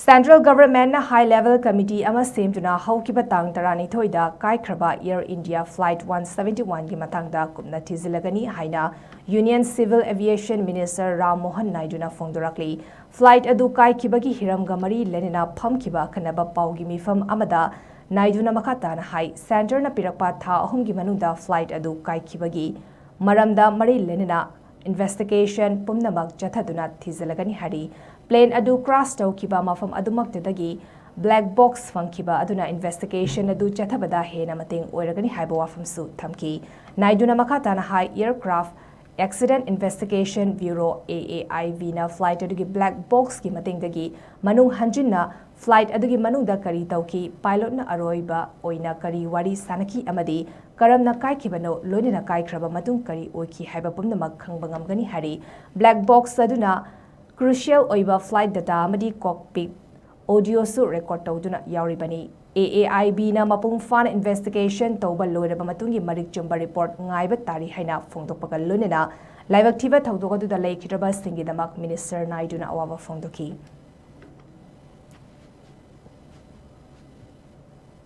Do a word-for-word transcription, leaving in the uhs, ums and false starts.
Central Government ꯅ High Level Committee ꯑꯃ ꯁꯦꯝꯗꯨꯅ ꯍꯧꯈꯤꯕ ꯇꯥꯡ ꯇꯔꯥꯅꯤꯊꯣꯏꯗ ꯀꯥꯏꯈ꯭ꯔꯕ Air India Flight one seventy one ꯒꯤ ꯃꯇꯥꯡꯗ ꯀꯨꯞꯅ ꯊꯤꯖꯤꯜꯂꯒꯅꯤ ꯍꯥꯏꯅ Union Civil Aviation Minister Ram Mohan Naidu ꯅ ꯐꯣꯡꯗꯣꯔꯛꯂꯤ꯫ Flight ꯑꯗꯨ ꯀꯥꯏꯈꯤꯕꯒꯤ ꯍꯤꯔꯝꯒ ꯃꯔꯤ ꯂꯩꯅꯅ ꯐꯝꯈꯤꯕ ꯑꯈꯟꯅꯕ ꯄꯥꯎꯒꯤ ꯃꯤꯐꯝ ꯑꯃꯗ Naidu ꯅ ꯃꯈꯥ ꯇꯥꯅ ꯍꯥꯏ, Centre ꯅ ꯄꯤꯔꯛꯄ ꯊꯥ ꯑꯍꯨꯝꯒꯤ ꯃꯅꯨꯡꯗ flight ꯑꯗꯨ ꯀꯥꯏꯈꯤꯕꯒꯤ ꯃꯔꯝꯗ ꯃꯔꯤ ꯂꯩꯅꯅ investigation ꯄꯨꯝꯅꯃꯛ ꯆꯠꯊꯗꯨꯅ ꯊꯤꯖꯤꯜꯂꯒꯅꯤ ꯍꯥꯏꯔꯤ꯫ Plane ꯑꯗꯨ crash ꯇꯧꯈꯤꯕ ꯃꯐꯝ ꯑꯗꯨꯃꯛꯇꯗꯒꯤ black box ꯐꯪꯈꯤꯕ ꯑꯗꯨꯅ investigation ꯑꯗꯨ ꯆꯠꯊꯕꯗ ꯍꯦꯟꯅ ꯃꯇꯦꯡ ꯑꯣꯏꯔꯒꯅꯤ ꯍꯥꯏꯕ ꯋꯥꯐꯝꯁꯨ ꯊꯝꯈꯤ꯫ Naidu ꯅ ꯃꯈꯥ ꯇꯥꯅ ꯍꯥꯏ, Aircraft Accident Investigation Bureau, A A I B, ꯅ flight ꯑꯗꯨꯒꯤ black box ꯀꯤ ꯃꯇꯦꯡꯗꯒꯤ ꯃꯅꯨꯡ ꯍꯟꯖꯤꯟꯅ flight ꯑꯗꯨꯒꯤ ꯃꯅꯨꯡꯗ ꯀꯔꯤ ꯇꯧꯈꯤ, pilot ꯅ ꯑꯔꯣꯏꯕ ꯑꯣꯏꯅ ꯀꯔꯤ ꯋꯥꯔꯤ ꯁꯥꯅꯈꯤ ꯑꯃꯗꯤ ꯀꯔꯝꯅ ꯀꯥꯏꯈꯤꯕꯅꯣ, ꯂꯣꯏꯅꯅ ꯀꯥꯏꯈ꯭ꯔꯕ ꯃꯇꯨꯡ ꯀꯔꯤ ꯑꯣꯏꯈꯤ ꯍꯥꯏꯕ ꯄꯨꯝꯅꯃꯛ ꯈꯪꯕ ꯉꯝꯒꯅꯤ ꯍꯥꯏꯔꯤ꯫ Black box ꯑꯗꯨꯅ crucial ꯑꯣꯏꯕ flight data ꯑꯃꯗꯤ cockpit audio ꯁꯨ record ꯇꯧꯗꯨꯅ ꯌꯥꯎꯔꯤꯕꯅꯤ꯫ A A I B ꯅ ꯃꯄꯨꯡ ꯐꯥꯅ investigation ꯇꯧꯕ ꯂꯣꯏꯔꯕ ꯃꯇꯨꯡꯒꯤ ꯃꯔꯤꯛ ꯆꯨꯝꯕ report ꯉꯥꯏꯕ ꯇꯥꯔꯤ ꯍꯥꯏꯅ ꯐꯣꯡꯗꯣꯛꯄꯒ ꯂꯣꯏꯅꯅ ꯂꯥꯏꯕꯛ ꯊꯤꯕ ꯊꯧꯗꯣꯛ ꯑꯗꯨꯗ ꯂꯩꯈꯤꯗ꯭ꯔꯕꯁꯤꯡꯒꯤꯗꯃꯛ Minister Naidu ꯅ ꯑꯋꯥꯕ ꯐꯣꯡꯗꯣꯛꯈꯤ꯫